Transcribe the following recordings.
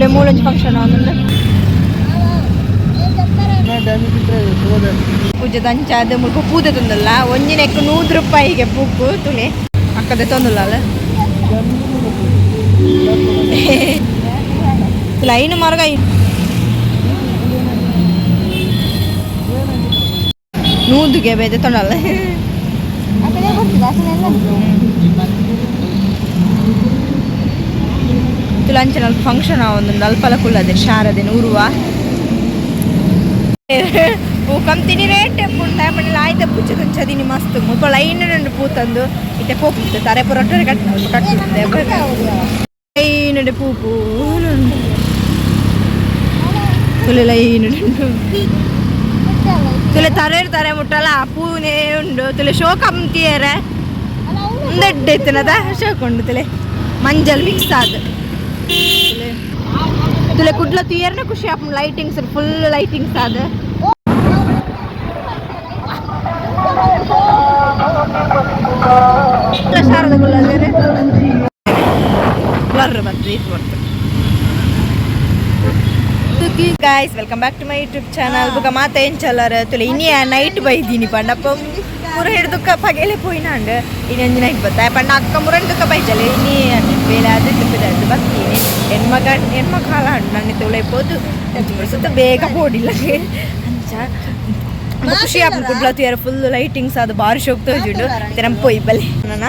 ತುಲೆ ಮೂಲೊಂಜಿ function ಆವೊಂದುಂಡು. ಪೂಜೆ ದಂಚಾದ ಮುಲ್ಪ ಪೂಜೆ ತಂದಲ್ಲ ಒಂಜಿನೆಕ್ 100 ರೂಪಾಯಿಗೆ ಪೂಕು. ತುಲೆ ಅಕ್ಕದೆ ತೊಂದುಲ್ಲ. ಲೈನ್ ಮರಗ ನೂದುಗೆ ಬೇತೆ ತೊಂಡಲ್ಲ. ತುಲಂಚನ ಫಂಕ್ಷನ್ ಒಂದು ಅಲ್ಪಲ ಕುಲ್ಲದೆ ಶಾರದೆ ನೂರುವ ಪೂ ಕಂತಿನಿ ರೇಟ್ ಪುಂಡ ಪಂಡ ಆಯ್ತ ಪೂಜೆ ಚದಿನಿ ಮಸ್ತ್. ಮುಲ್ಪ ಲೈನ್ ಉಂಡು ಪೂ ತಂದು. ಇತ್ತೆ ಪೋಪು ತರೆ ಪೊರಟ್ಟರೆ ಕಟ್ ಕಟ್ಟುತ್ತೆ. ಲೈನ್ ಉಂಡು ಪೂ ಪೂ ತುಲೆ ಲೈನ್ ಉಂಡು. ತುಲೆ ತರೆ ತರೆ ಮುಟ್ಟಲ ಪೂನೆ ಉಂಡು. ತುಲೆ ಶೋಕ ಅಂತಿಯರೆ ಉಂದೆಡ್ಡೆ ಇತ್ತಿನದ ಶೋಕ ಉಂಡು. ತುಲೆ ಮಂಜಲ್ ಮಿಕ್ಸ್ ಆದ್. ತುಲೆ ಕುಡ್ಲ ತುಯರ್ನ ಖುಷಿ ಆಪುಂಡು. ಲೈಟಿಂಗ್ಸ್, ಫುಲ್ ಲೈಟಿಂಗ್ಸ್ ಆದ್. ಶಾರದ ಬ್ಲರ್ ಬಂತು ಇದು ಬಂತು. Guys, welcome back to my YouTube channel. ಬುಕ ಮಾತ ಎಂಚಲ್ಲರ ತುಲೆ. ಇನಿ ನೈಟ್ ಬೈದೀನಿ ಪಂಡಪ್ಪ ಮುರ ಹಿಡ್ದುಕ್ಕ ಪಗೆಲೆ ಪೋಯಿನಾಂಡ್. ಇನಿ ಒಂಜಿ ನೈಟ್ ಬತ್ತ ಪಂಡ ಅಕ್ಕ ಮುರನ್ ದುಕ್ಕ ಬೈಜಲೆ. ಇನಿ ಬೇಲೆ ಅದು ಅದು ಬತ್ತೀನಿ. ಹೆಣ್ಮಗ ಹೆಣ್ಮಕ್ಳ ನನ್ನ ತುಲೆ ಪೋದು ಸುತ್ತ ಬೇಗ ಪೋಡಿಲ್ಲ. ಅಂಚ ಖುಷಿ ಆಪುಂಡು ಕುಡ್ಲ ತುಯರ. ಫುಲ್ ಲೈಟಿಂಗ್ಸ್ ಅದು ಬಾರಿ ಶೋಕ್ ತೋಜುಂಡು. ಇತ್ತೆ ನಮ್ಮ ಪೋಯಿ ಬಲೆ ನನ್ನ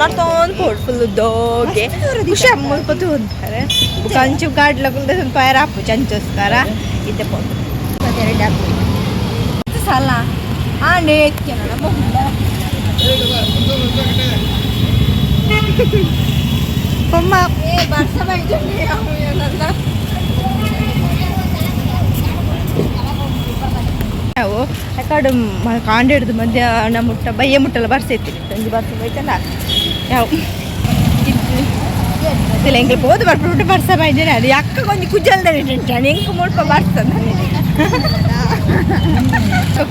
ನಡ್ತೊಂದು ಪೋಡು. ಫುಲ್ ದೋಗೆ ಖುಷಿ ಆಪುಂಡು ಮುಲ್ಪ ತೂಂತಾರೆ. ಬೊಕ ಅಂಚು ಗಾಡ್ಲ ಕುಲ್ದೆ ಪಯರ ಆಪು ಚಂಚೋಸ್ಕರ. ಇತ್ತೆ ಪೋದು ಸಲ ಆಂಡೆ ಎಕ್ಕೆ. ಬೊಮ್ಮ ಬರ್ಸ ಬೈಜುಂಡು. ಅವು ಯಾಕಡೆ ಕಾಂಡೆ ಹಿಡ್ದು ಮಧ್ಯಾಹ್ನ ಮುಟ್ಟ ಬಯ್ಯ ಮುಟ್ಟಲ್ಲ ಬರ್ಸ ಇತ್ತು. ಒಂಜಿ ಬರ್ಸ ಬೈತಲ್ಲ ಯಾವ ಇಲ್ಲ. ಎಂಕ್ಲು ಪೋದು ಬರ್ಪುಂಡು ಬರ್ಸ ಬೈದೇನೆ. ಅದು ಅಕ್ಕ ಒಂಜಿ ಕುಜಲ್ದ ಟೆನ್ಷನ್. ಎಂಕ್ ಮುಲ್ಪ ಬರ್ಸ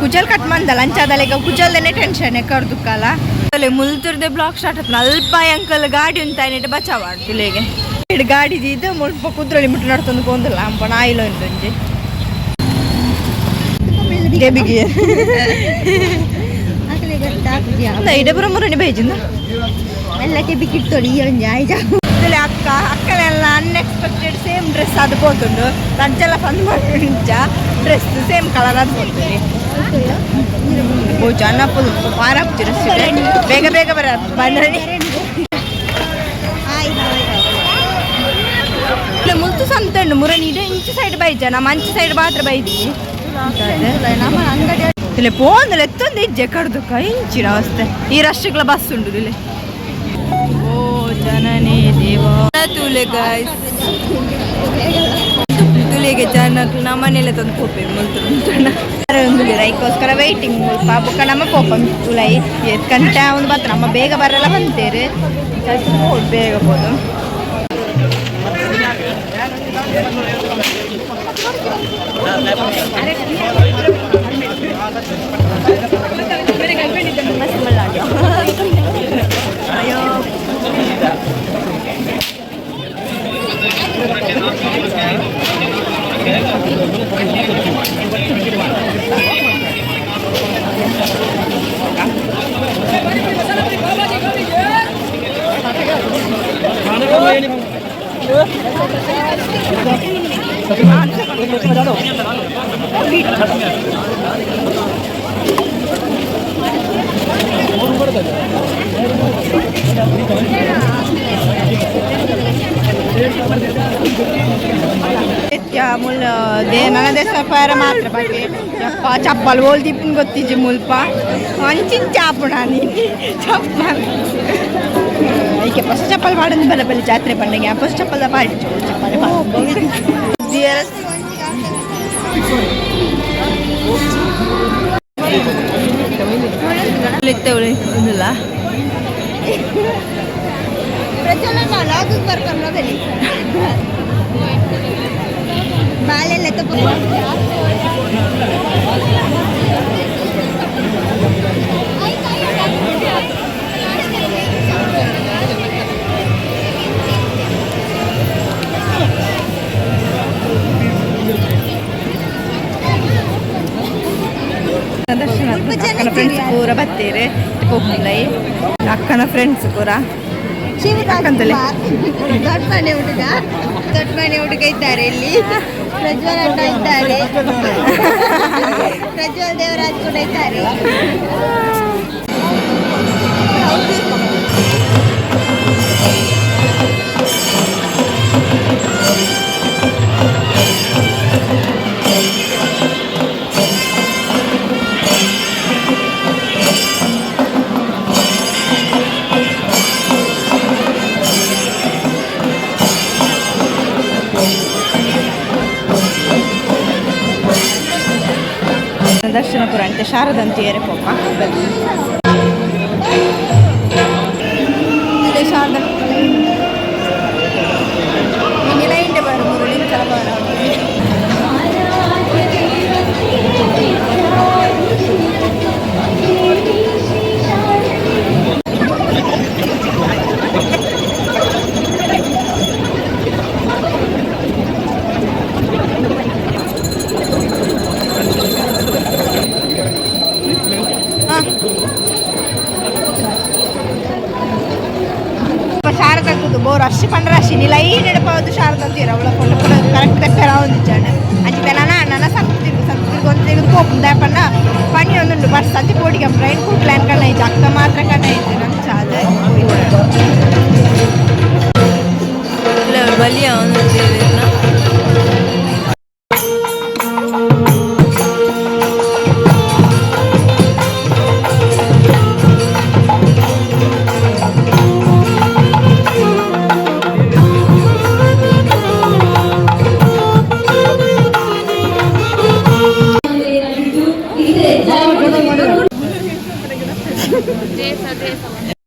ಕುಜಲ್ ಕಟ್ ಮಂದಲ್ಲ ಅಂಚಾದಲ್ಲ. ಈಗ ಕುಜಲ್ದನೆ ಟೆನ್ಷನ್ ಕರ್ದುಕ್ಕಲ್ಲ. ಮುಲ್ತುರ್ದೆ ಬ್ಲಾಗ್ ಸ್ಟಾರ್ಟ್ ಆಯ್ತು. ಅಲ್ಪ ಅಂಕಲ್ ಗಾಡಿ ಉಂತಾಯಿನೆಟ್ ಬಚಾವ್ ತುಲೆಗೆ. ಇಡು ಗಾಡಿ ದೀದ್ ಮುಲ್ಪ ಕುದ್ರೊಳಿ ಮುಟ್ಟು ನಡ್ತೊಂದು ಪೋಂದುಲ್ಲ ಅಂಪ ನಾಯಿಲ ಒಂಜಿ ಗೆಬಿಗೆ ಇಡೆ ಬರ ಮುರಣಿ ಬೈಜಿಂದ. ಎಲ್ಲ ಕೆಬಿ ಕಿಟ್ಟೋಳಿ ಈ ಒಂಜಿ ಆಯ್ಜ. ಅಕ್ಕ ಅಕ್ಕಲೆಲ್ಲ ಅನ್ಎಕ್ಸ್ಪೆಕ್ಟೆಡ್ ಸೇಮ್ ಡ್ರೆಸ್ ಅದು ಪೋತುಂಡು. ರಜ್ಜಲ ಫಂದ್ ಮಂಚ ಡ್ರೆಸ್ ಸೇಮ್ ಕಲರ್ ಅದು ಪೋತುಂಡು. ಓ ಜನ ಫುಲ್ ಪಾರಾಪುಜಿ ಡ್ರೆಸ್. ಬೇಗ ಬೇಗ ಬರ ಬನ್ನಣಿ. Hi hi. ಇಲ್ಲ ಮುಲ್ತು ಸಂತಂಡು ಮುರಣಿ ಇಡೆ ಇಂಚು ಸೈಡ್ ಬೈಜ ನಮ್ಮ ಅಂಚು ಸೈಡ್ ಮಾತ್ರ ಬೈದಿ. ನಮ್ಮ ಅಂಗಡಿ. ಇಲ್ಲ ಪೋಂದಲ್ಲ ಎತ್ತೊಂದು ಇಜ್ಜೆ ಕಡ್ದುಕ್ಕ ಇಂಚಿನ ಅವಸ್ಥೆ. ಈ ರಶ್ಗಳ ಬಸ್ ಉಂಡು ಇಲ್ಲಿ. ಓ ಜನನೇ ದೇವ. ತುಲೆ ಗಾಯ್ಸ್, ತುಲೆಗೆ ಜನಕ್ ನಮ್ಮನೆಲ್ಲ ತಂದು ಪೋಪೆ ಮುಲ್ತು ಒಂದು ರೈಕೋಸ್ಕರ ವೈಟಿಂಗ್ ಮುಲ್ಪ. ಬೊಕ್ಕ ನಮ್ಮ ಪೋಪ ತುಲೈ ಎತ್ ಗಂಟೆ ಒಂದು ಬತ್ತ ನಮ್ಮ ಬೇಗ ಬರಲ್ಲ ಬಂತೇರು. ಬೇಗ ಬೋದು. ಅಯ್ಯೋ. ಮುಲ್ they ನನ್ನ ದೇಶ ಪೇರ ಮಾತ್ರ ಬಗ್ಗೆ. ಯಪ್ಪ, ಚಪ್ಪಲ್ ಓಲ್ ದೀಪನ್ ಗೊತ್ತಿಜ್ಜಿ ಮುಲ್ಪ. ಅಂಚಿಂಚ ಆಪುಣ ನೀನು ಚಪ್ಪಲ್ ಐಕೆ ಹೊಸ ಚಪ್ಪಲ್ ಪಾಡಂದು ಬಲ್ಲ ಬಲ್ಲಿ ಜಾತ್ರೆ ಪಂಡಂಗೆ ಹೊಸ ಚಪ್ಪಲ್ ಪಾಡಿ ಚಪ್ಪಲ್. ಒಂದಿಲ್ಲ. ಪ್ರಚಲನ ಲಾಗ್ ಬರ್ಕೊಂಡು ಬಲಿ ಬಾಳೆಲ್ಲ ತಗೋ. ಫ್ರೆಂಡ್ಸ್ ಪೂರ ಬತ್ತೀರಿ ಪೋಪುಂಡೈ ಅಕ್ಕನ ಫ್ರೆಂಡ್ಸ್ ಪೂರ ಅಕ್ಕಂತಲೇ. ದೊಡ್ಡ ಮನೆ ಹುಡುಗ, ದೊಡ್ಡ ಮನೆ ಹುಡುಗ ಇದ್ದಾರೆ ಇಲ್ಲಿ. ಪ್ರಜ್ವಲ್ ಅಣ್ಣ ಇದ್ದಾರೆ, ಪ್ರಜ್ವಲ್ ದೇವರಾಜ್ ಕೂಡ ಇದ್ದಾರೆ. ದರ್ಶನ ಪುರ ಅಂತ ಶಾರದಂತಿಯರೆ ಪೋಪ. ಇದೆ ಶಾರದ ಲೈನ್ ಬರ ಮೂರು ನಿಮಿಷ ಬರ. ಶಾರದಕ್ಕದು ಬೋರ್ ರಶ್ ಪಂಡ ರಶ್ ನೀ ಲೈನ್ ಎಡಪಾವದು ಶಾರದ ಅಂತೀರ. ಅವಳ ಫೋಟೋ ಪೂರ ಕರೆಕ್ಟ್ ತೆಪ್ಪೆರ ಒಂದಿಚ್ಚಾಂಡ ಅಂಚಿತ ನನ ನನ್ನ ಸ್ವಲ್ಪ ತಿರುಗು ಸ್ವಲ್ಪ ತಿರುಗು ಅಂತ ತೆಗೆದು ಪೋಪುಂದ ಪಂಡ ಪಣಿ ಒಂದುಂಡು ಬಸ್ ಅಂಚೆ ಪೋಡಿಗೆ ಟ್ರೈನ್ ಕೂಟ್ಲೈನ್ ಕಣ್ಣ ಐತೆ. ಅಕ್ಕ ಮಾತ್ರ ಕಣ್ಣ ಐತೆ ನಂಚ ಅದು. ಬಲಿಯ.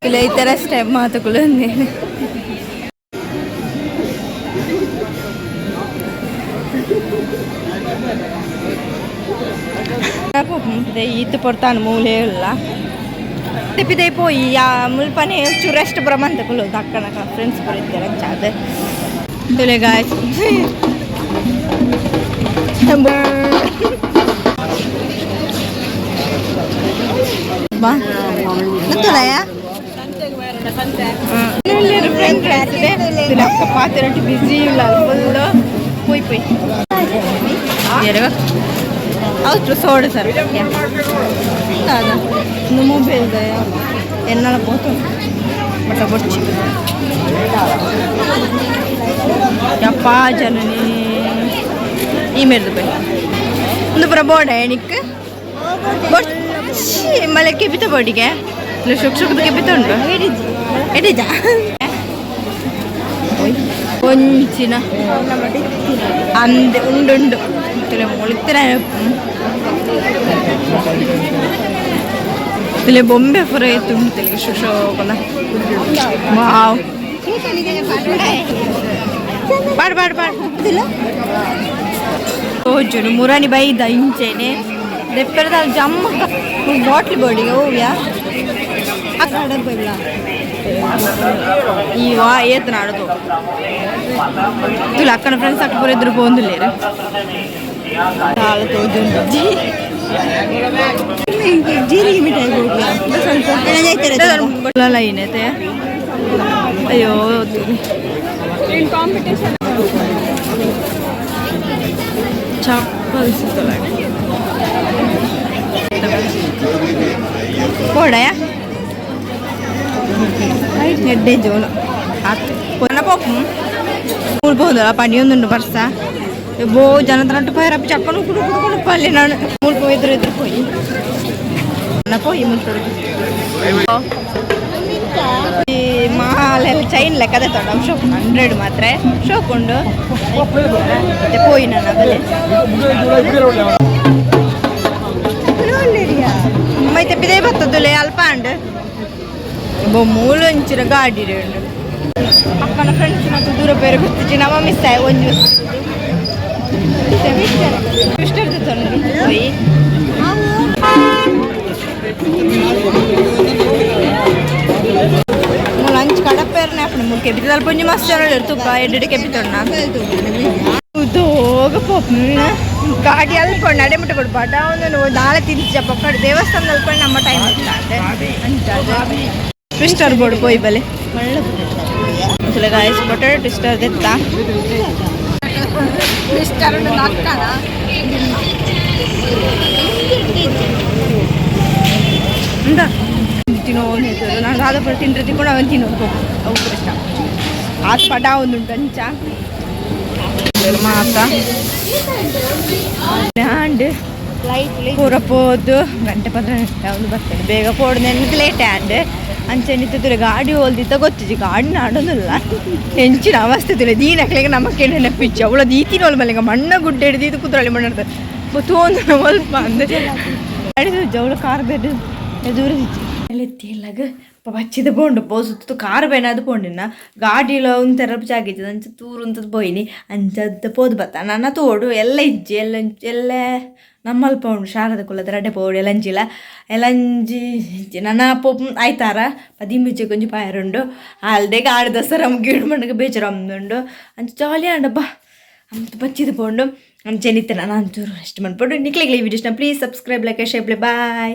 ಇಲ್ಲ, ಈ ಥರ ಸ್ಟೆಪ್ ಮಾತುಗಳು. ಈತ್ ಪೊರ್ತಾನು ಮೂಲೆ ಇಲ್ಲ ತಿಪ್ಪಿದೆ ಪೋಯಿ ಯಾ ಮುಲ್ಪನೆ ಚೂರು ರೆಸ್ಟ್ ಪೂರ ಮಂತಕುಲು ಅಕ್ಕನ ಫ್ರೆಂಡ್ಸ್ ಪೂರ ಇದ್ದಾರೆ ಅಂಚಾದ ತುಲೆ. ಗಾಯ್ಸ್, ಬಾ. ಗೊತ್ತುಲಯ. ಫ್ರೆಂಡ್ ಅಕ್ಕ ಪಾತಿರೊಟ್ಟಿ ಬಿಸಿ ಇಲ್ಲ ಫುಲ್. ಪೋಯ್ ಪೋಯ್ ಎರಡು ಹೌದು ಸೋಡು ಸರ್ ಮೊಬೈಲ್ ಎನ್ನಲ ಪೋತು ಬಟ್ ಬೊಡ್ಚಿ ಯಪ್ಪ ಜನನಿ. ಈ ಮೇರ್ದು ಬೈ ಒಂದು ಪುರ ಬೋರ್ಡ ಎಣಿಕ್ ಬೊಡ್ಚಿ ಮಳೆ ಕೆಬಿತ ಬೋಡಿಗೆ ಇಲ್ಲ ಶುಕ್ ಶುಕ್ದ ಕೆಬಿತ ಉಂಟು ಎಡಿಜ ಒಂಚಿನ ಅಂದೆ ಉಂಡುಂಡು ಮುಳಿತರ ಇಲ್ಲಿ ಬೊಂಬೆ ಪೂರ ಇತ್ತು ತೆಲಿಗೆ ಶುಶೋಕನ. ವಾವ್, ಪಾಡ್ ಪಾಡ್ ಪಾಡ್ ತೋಜುನು ಮುರಾನಿ ಬೈದ ಇಂಚೆನೆ ದೆಪ್ಪೆರದ ಜಮ್ಮ ಬಾಟ್ಲಿ ಬೋರ್ಡಿಗೆ ಹೋವ್ಯಾ. ಈ ವಾ ಏತ್ ನಾಡುದು ತುಲ ಅಕ್ಕನ ಫ್ರೆಂಡ್ಸ್ ಅಕ್ಕ ಪೂರ ಎದುರು ಪೋಂದುಲ್ಲೇರು ತಾಳ ತೋಜುಂಡು. ಜೀರಿಗೆ ಮಿಠಾಯಿ ಸ್ವಲ್ಪ. ಲೈನ್ ಐತೆ. ಅಯ್ಯೋ, ಚಪ್ಪಲ್ ಸಿಗ್ತಲ್ಲ ಕೋಡಯ ಎಡ್ಡೆ ಜೋಲು ಆತು ಪೋನ ಪೋಪು ಮುಳ್ಪೋದಲ್ಲ ಪನಿಯೊಂದುಂಡು ಬರ್ಸ ಬೋ ಜನ ನಟ್ಟು ಪೈರಪ್ಪ ಚಕ್ಕನು ಕುಡು ಕುಡು ಕುಡು ಪಲ್ಲಿ. ನಾನು ಮುಲ್ಪ ಎದುರು ಎದುರು ಪೋಯಿ ನನ್ನ ಪೋಯಿ ಮುಲ್ತರು. ಈ ಮಾಲೆಲ್ಲ ಚೈನ್ ಲೆಕ್ಕದ ತೊಂಡ ಶೋಕ್ 100 ಮಾತ್ರ ಶೋಕ್ ಉಂಡು. ಮತ್ತೆ ಪೋಯಿ ನನ್ನ ಬಲೆ ಮೈತೆ ಪಿದೆ ಬತ್ತದುಲೆ ಅಲ್ಪ ಅಂಡ್ ಬೊ ಮೂಲು ಅಂಚಿನ ಗಾಡಿ ಉಂಡು. ಅಕ್ಕನ ಫ್ರೆಂಡ್ಸ್ ಮತ್ತು ದೂರ ಬೇರೆ ಗೊತ್ತಿಜ್ಜಿ ನಮ್ಮ ಮಿಸ್ ಆಯ್ ಒಂಜಿ ಇಷ್ಟ ಪೋಯಿ. ಮೂಲು ಅಂಚು ಕಡಪೇರ್ನೆ ಅಪ್ಪಣೆ ಮೂಲು ಕೆಬಿತ ಅಲ್ಪ ಒಂಜಿ ಮಸ್ತ್ ಜನ ತುಪ್ಪ ಎಡ್ಡೆ ಕೆಬಿತೊಣ್ಣ ಹೋಗ ಪೋಪ್. ಗಾಡಿ ಅಲ್ಪ ನಡೆ ಮುಟ್ಟ ಕೊಡು ಬಡ ಒಂದು ನಾಳೆ ತಿಂಚ ಪಕ್ಕಡು ದೇವಸ್ಥಾನದ ಅಲ್ಪ ನಮ್ಮ ಟೈಮ್ ಅಂತ. ಟ್ವಿಸ್ಟರ್ ಬೋರ್ಡ್ ಪೋಯ್ ಬಲೆ. ಗಾಯ್ಸ್, ಪೊಟೆಟೊ ಟ್ವಿಸ್ಟರ್ ದೆತ್ತ. ಮಿಸ್ಟರ್ ಅಕ್ಕನ. ಉಂಡ ತಿನ್ನೋ ನಾನು ದಾದ ಪೂರ ತಿಂದ್ರೆ ತಿಕ್ಕೊಂಡು ಅವನು ತಿನ್ನೋದು. ಅವು ಪೂರ ಇಷ್ಟ. ಆತ್ ಪಡ ಒಂದುಂಟು ಅಂಚ ಮಾತ ಆಂಡ್ ಪೂರ ಪೋದು ಗಂಟೆ ಪದ್ರ ಒಂದು ಬರ್ತೇನೆ. ಬೇಗ ಪೋಡು ನೆನದು ಲೇಟ್ ಆಂಡ್. ಅಂಚೆ ನಿಂತಿದ್ರೆ ಗಾಡಿ ಹೋಲ್ದಿತ್ತ ಗೊತ್ತಿಜ್ಜಿ. ಗಾಡಿ ನಾಡೋದಿಲ್ಲ, ಹೆಂಚಿನ ಅವಸ್ಥೆ ತುಲೆ. ದೀನಕ್ಲೆಗೆ ನಮಕ್ಕೆ ನೆನಪಿಚ್ಚು ಅವಳ ದೀತಿನೋಲ್ ಮಲ್ಲಿಗ ಮಣ್ಣ ಗುಡ್ಡೆ ಹಿಡಿದು ಕುತ್ಕೊಳ್ಳಿ ಮಣ್ಣ ತೋಂದು ಒಲ್ಪ ಅಂದ್ರೆ ಗಾಡಿ ಅವಳು ಕಾರ್ ಬೇರೆ ದೂರ ಎತ್ತಿಲ್ಲಾಗ ಬಚ್ಚಿದ ಪೋಂಡು ಪೋ ಸುತ್ತು ಕಾರ್ ಬೇನಾದ್ ಪೋಂಡಿನ. ಗಾಡಿಲ ಒಂಥರ ಜಾಗಿತ್ತದ ಅಂಚ ತೂರು ಅಂತದ್ ಪೋಯಿನಿ. ಅಂಚದ ಪೋದು ಬತ್ತ. ನನ್ನ ತೋಡು ಎಲ್ಲ ಇಜ್ಜಿ, ಎಲ್ಲ ಎಲ್ಲ ನಮ್ಮಲ್ಪ ಉಂಡು. ಶಾರದ ಕುಲದ ರಡ್ಡೆ ಪೋಡು ಎಲಂಜಿಲ ಎಲಂಜಿ ಇಜ್ಜಿ. ನನ್ನ ಪೋಪು ಆಯ್ತಾರ ಪದಿಮಿಜ್ಜೆ ಕೊಂಚ ಪಾಯರುಂಡು. ಅಲ್ದೆ ಗಾಡಿ ದಸರಾ ಗಿಡ ಮಣ್ಣಗೆ ಬೇಜಾರು ಉಂಡು. ಅಂಚ ಜಾಲಿ ಆಂಡಬ್ಬ ಅಂತ ಬಚ್ಚಿದ ಪೋಂಡು. ಅಂಚೆ ನಿತ್ತೆ ನಾನು ಅಂಚೂರು ಅಷ್ಟು ಮನ್ಪೊಡು. ನಿಕ್ಲೆಗ್ಲ ಈ ವಿಡಿಯೋಸ್ನ please subscribe, like, share. Bye.